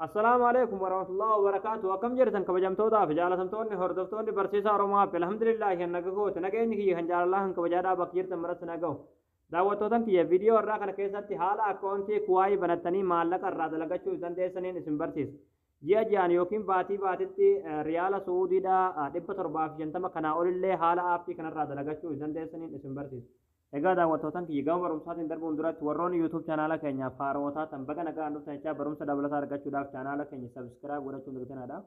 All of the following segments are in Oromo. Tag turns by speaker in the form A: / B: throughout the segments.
A: Assalaamu alaikum warahmatullahi wabarakatuh. Akkam jirtan kabajamtootaa fi jaalatamtoonni hordoftoonni barsiisaa Oromoo App? Alhamdulillah, kan naga goote nageenyi kiyya kan jaalalaa kan kabajaadhaa bakka jirtan maratti na gahu. Daawwattootan kiyya, viidiyoo irraa kana keessatti haala akkaawuntii Kwai banattanii maallaqa irraa dalagachuu dandeessaniin isin barsiisa. Ji'a ji'aan yookiin baatii baatitti riyaala Su'uudiidhaa 750 kanaa olillee haala aappii kanarraa dalagachuu dandeessaniin isin barsiisa. Egaa daawwattootan kiyya, gama barumsaatiin darbuun duratti warroonni YouTube chaanaala keenyaaf haarawaa taatan baga nagaan dhuftan jechaa, barumsa dabalataa argachuudhaaf chaanaala keenya subscribe godhachuun dagatinaa.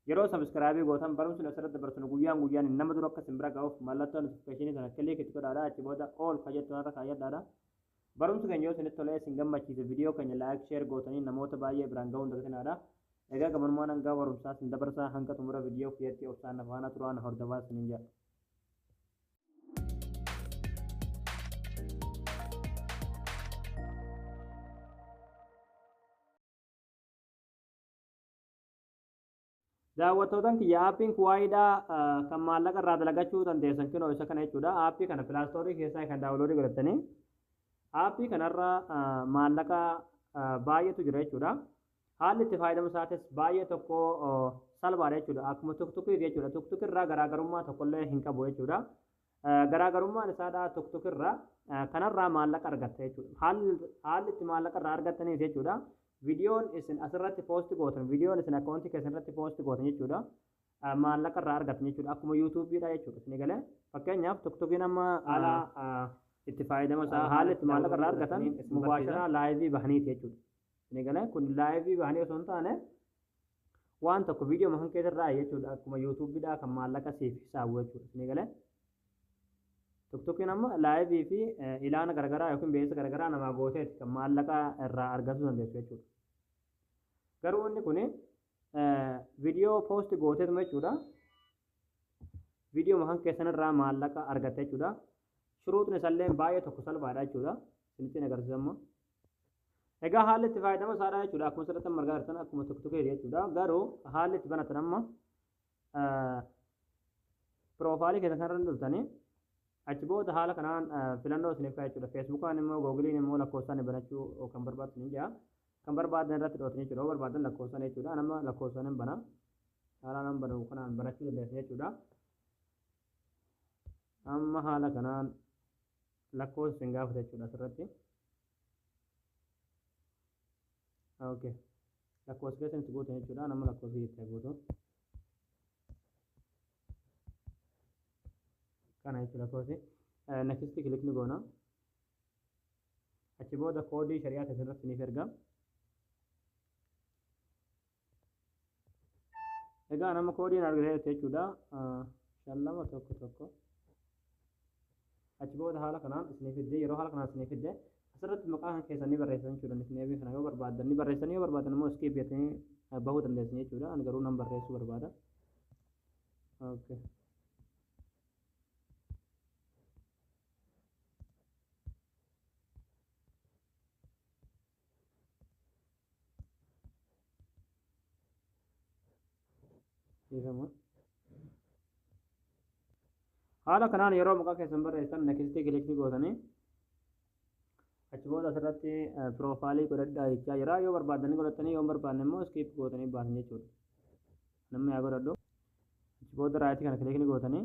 A: Yeroo subscribe gootan barumsi nu asirratti dabarsinu guyyaan guyyaan nama dura akka isin bira ga'uuf mallattoo notification sana click itti godhaadha. Achi booda all ka jettu irra kaayyadhaadha. Barumsi keenya yoo isinitti tolee isin gammachiise, viidiyoo keenya like, share gootanii namoota baay'ee biraan ga'uun dagatinaadha. Egaa gabanumaan hanga barumsaa isin dabarsaa, hanga xumura viidiyoo kiyyatti obsaan na faana turaa, na hordofaa isiniin jedha. Daawwattootan kiyya, aappiin Kwaiidhaa kan maallaqa irraa dalagachuu dandeessan kinoo isa kana jechuudha. Aappii kana Play Storeii keessaa kan downloadii godhattanii aappii kanarra maallaqa baay'eetu jira jechuudha. Haalli itti fayyadama isaatis baay'ee tokko salphaadha jechuudha. Akkuma tuktukiiti jechuudha. Tuktukirraa garaagarummaa tokkollee hin qabu jechuudha. Garaagarummaan isaadhaa tuktukirraa kanarraa maallaqa argatta jechuudha. Haalli itti maallaqa irraa argattaniis jechuudha. Viidiyoon isin asirratti post gootan, viidiyoon isin akkaawuntii keessan irratti post gootan jechuudha. Maallaqa irraa argatan jechuudha. Akkuma YouTubeiidha jechuudha. Isin galee, fakkeenyaaf tuktukiin amma haala itti fayyadama isaa, haalli itti maallaqa irraa argatan mubaasharaa liveii bahaniiti jechuudha. Isin galee, kun liveii bahanii osoo hin taane waan tokko viidiyoo makan keessarraa jechuudha. Akkuma YouTubeiidha kan maallaqa siif hisaabu jechuudha. Isin galee, tuktukiin amma liveii fi ilaana garagaraa yookiin beeksisa garagaraa namaa gooteeti kan maallaqa irraa argachuu dandeessu jechuudha. Garuu inni kun viidiyoo post gooteetuma jechuudha. Viidiyoo makan keessan irraa maallaqa argatta jechuudha. Shuruuxni isallee baay'ee tokko salphaadha jechuudha. Isinitti agarsiisa amma. Egaa haalli itti fayyadama isaadha jechuudha. Akkuma asirratti amma argaa jirtan akkuma tuktukeeti jechuudha. Garuu haalli itti banatan amma piroofaayilii keessan kanarra dhuftanii achi booda haala kanaan filannoo isiniif ka'a jechuudha. Facebookaan immoo Googleiin immoo lakkoofsaan banachuu kan barbaaddu ni jira. Kan barbaadan irratti dhootanii jechuudha. Yoo barbaadan lakkoofsaan jechuudha. Nama lakkoofsaan hin bana. Haala nan banu kanaan banachuu dandeessan jechuudha. Amma haala kanaan lakkoofsa isin gaafata jechuudha asirratti. Okay. Lakkoofsa keessan itti gootan jechuudha. Nama lakkoofsa itti guutu. Kana jechuudha lakkoofsi. Next click ni goona. Achi booda koodii shari'aa keessan irratti isiniif erga. Egaa nama koodiin argateetti jechuudha. 5 2 1 1. Achi booda haala kanaan isinii fidde. Yeroo haala kanaan isinii fidde, asirratti maqaa kan keessan ni barreessan jechuudha. Nicknameii kana yoo barbaadan ni barreessan, yoo barbaadan immoo skip jettanii bahuu dandeessan jechuudha. Ani garuu nan barreessuu barbaada. Okay. Dhiifama. Haala kanaan yeroo maqaa keessan barreessan nextii clickii gootanii achi booda asirratti piroofaayilii godhadhaa jechaa jira. Yoo barbaadanii godhatanii, yoo hin barbaadne immoo skip gootanii baasan jechuudha. Namni haa godhadhu. Achi booda rightii kana clickii gootanii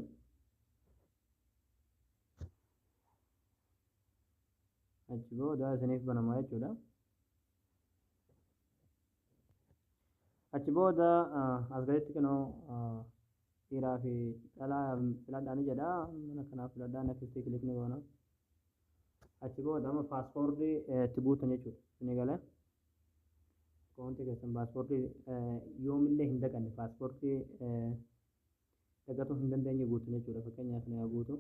A: achi booda isiniif banamaa jechuudha. Achi booda as gaditti kunoo dhiiraa fi dhalaa filadhaa ni jedha. Mana kanaaf filadhaa, nextii click ni goona. Achi booda amma paaspoortii itti guutan jechuudha. Isinii galee, akkaawuntii keessan paaspoortii yoomillee hin daganne, paaspoortii dagatuu hin dandeenye guutan jechuudha. Fakkeenyaaf ni guutu.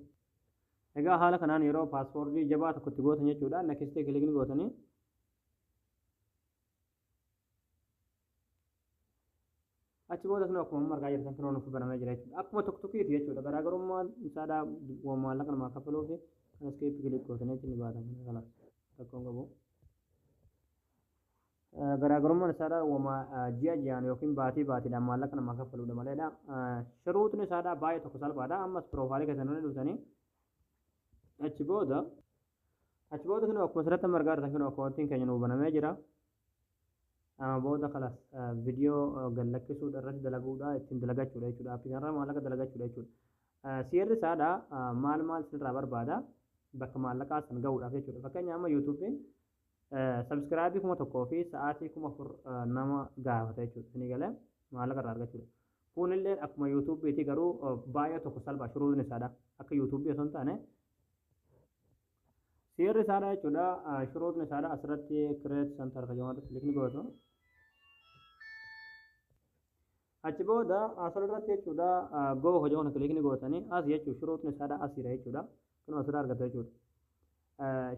A: Egaa haala kanaan yeroo paaspoortii jabaa tokko itti gootan jechuudha. Nextii click ni gootanii achi booda kun akkuma amma argaa jirtan kunoo nuuf banamee jira jechuudha. Akkuma tuktukiiti jechuudha. Garaagarummaan isaadhaa maallaqa namaa kaffaluu fi kan skip click gootanii ni baatan kana kalaas rakkoon qabu. Garaagarummaan isaadhaa wama ji'a ji'aan yookiin baatii baatiidhaan maallaqa namaa kaffaluudha maleedha. Shuruuxni isaadhaa baay'ee tokko salphaadha. Ammas piroofaayilii keessan irra dhuftanii achi booda kun akkuma asirratti amma argaa jirtan kun akkaawuntiin keenya nuuf banamee jira. Amma booda kalas viidiyoo gad lakkisuudha, irratti dalaguudha, ittiin dalagachuudha jechuudha. Aappii kanarraa maallaqa dalagachuudha jechuudha. Seerri isaadha maal maal isinirraa barbaada bakka maallaqaa san gahuudhaaf jechuudha. Fakkeenya amma YouTubeiin subscribe 1000 fi sa'aatii 4000 nama gaafata jechuudha. Isinii galee maallaqa irraa argachuudha. Kunillee akkuma YouTubeiiti, garuu baay'ee tokko salphaa shuruutni isaadha. Akka YouTubeii osoo hin taane seerri isaadha jechuudha. Shuruutni isaadha asirratti create center kan jedhamu irratti click gootu. Achi booda asirratti jechuudha go hojii kana click gootanii as jechuudha. Shuruutni isaadha asiidha jechuudha. Kun asirraa argatu jechuudha.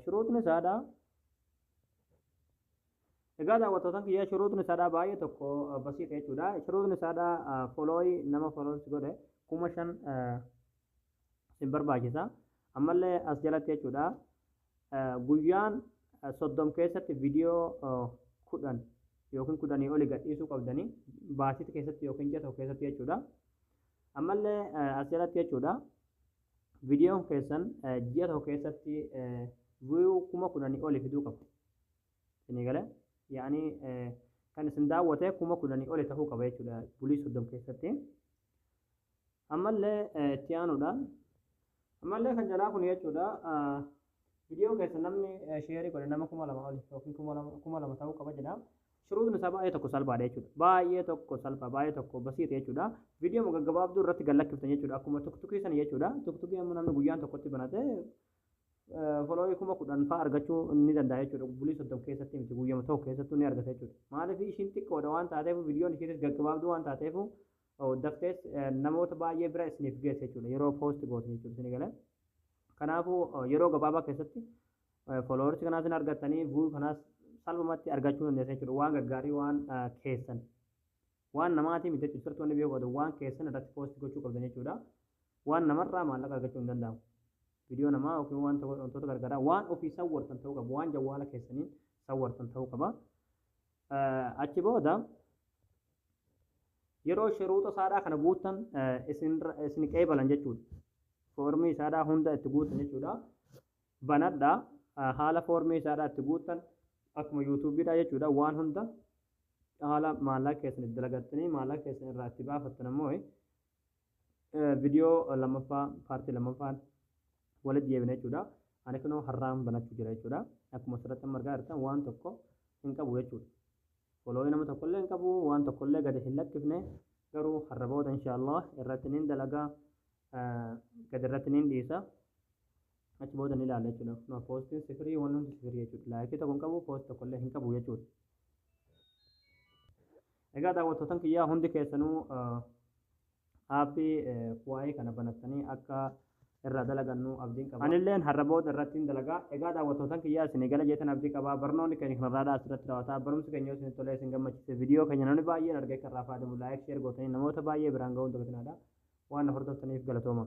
A: Shuruutni isaadha. Egaa daawwattootaan kiyyaa, shuruutni isaadha baay'ee tokko basiidha jechuudha. Shuruutni isaadha follow nama follow godhe 5000 sin barbaachisa. Ammallee as jalatti jechuudha. Guyyaan 30 keessatti viidiyoo 10 yookiin 10 oli gadhiisuu qabdanii baasitii keessatti yookiin ji'a tokko keessatti jechuudha. Ammallee as jalatti jechuudha. Viidiyoon keessan ji'a tokko keessatti view 10,000 oli fiduu qabu. Isinii galee, yaani kan isin daawwate 10,000 oli ta'uu qaba jechuudha bulii 30 keessatti. Ammallee itti aanuudhaan ammallee kan jalaa kun jechuudha, viidiyoo keessa namni share godhe nama 2000 oli yookiin 2000 ta'uu qaba jedha. Shuruutni isaa baay'ee tokko salphaadha jechuudha. Baay'ee tokko salphaa, baay'ee tokko basiidha jechuudha. Viidiyoo gaggabaabduu irratti gad lakkiftan jechuudha. Akkuma TikTokii sana jechuudha. TikTokii amma namni guyyaan tokkotti banate follow 10,000 fa'aa argachuu ni danda'a jechuudha. Bulii 30 keessatti miti, guyyama tokko keessattuu ni argata jechuudha. Maaliif? Ishiin xiqqoodha waan taateef, viidiyoon ishiinis gaggabaabduu waan taateef, daftees namoota baay'ee bira isiniif geessa jechuudha. Yeroo post gootan jechuudha, isinii galee. Kanaafuu yeroo gabaabaa keessatti followers kanaas hin argattanii, view kanaas salphumatti argachuu dandeessan jechuudha. Waan gaggaarii, waan keessan, waan namaatii miti jechuudha. Sirriitti wanni beekuu qabdan, waan keessan irratti post gochuu qabdan jechuudha. Waan namarraa maallaqa argachuu hin danda'amu. Viidiyoo namaa yookiin waan wantoota garagaraa waan ofii sawwartan ta'uu qaba. Waan jawwaala keessaniin sawwartan ta'uu qaba. Achi booda yeroo shuruuxa isaadhaa kana guuttan isin qeebalan jechuudha. Foormii isaadhaa hunda itti guuttan jechuudha. Banadhaa, haala foormii isaadhaa itti guuttan akkuma YouTubeiidhaa jechuudha. Waan hunda haala maallaqa keessan itti dalagattanii maallaqa keessan irraa itti baafattan ammoo viidiyoo lammaffaa, part lammaffaan walitti deebina jechuudha. Ani kunoo har'aan banachuu jira jechuudha. Akkuma asirratti amma argaa jirtan waan tokko hin qabu jechuudha. Follow nama tokkollee hin qabu, waan tokkollee gadi hin lakkifne, garuu har'a booda inshaallah irratti nin dalagaa, gadi irratti nin dhiisa. Achi booda ni ilaalla jechuudha. Kunoo postiin sifirii, waan hundi sifirii jechuudha. Like tokko hin qabu, post tokkollee hin qabu jechuudha. Egaa daawwattootan kiyyaa, hundi keessanuu aappii Kwai kana banattanii akka irraa dalagannu abdiin qaba. Anilleen har'a booda irratti hin dalagaa. Egaa daawwattootan kiyyaa, isinii gala jeetan abdii qabaa. Barnoonni keenya kanarraadhaa asirratti raawwataa. Barumsi keenya yoo isin tolee isin gammachiise, viidiyoo keenya namni baay'een argee kan irraa fayyadamu like, share gootanii namoota baay'ee biraan ga'uun dagatinaa. Waan na hordoftaniif galatooma.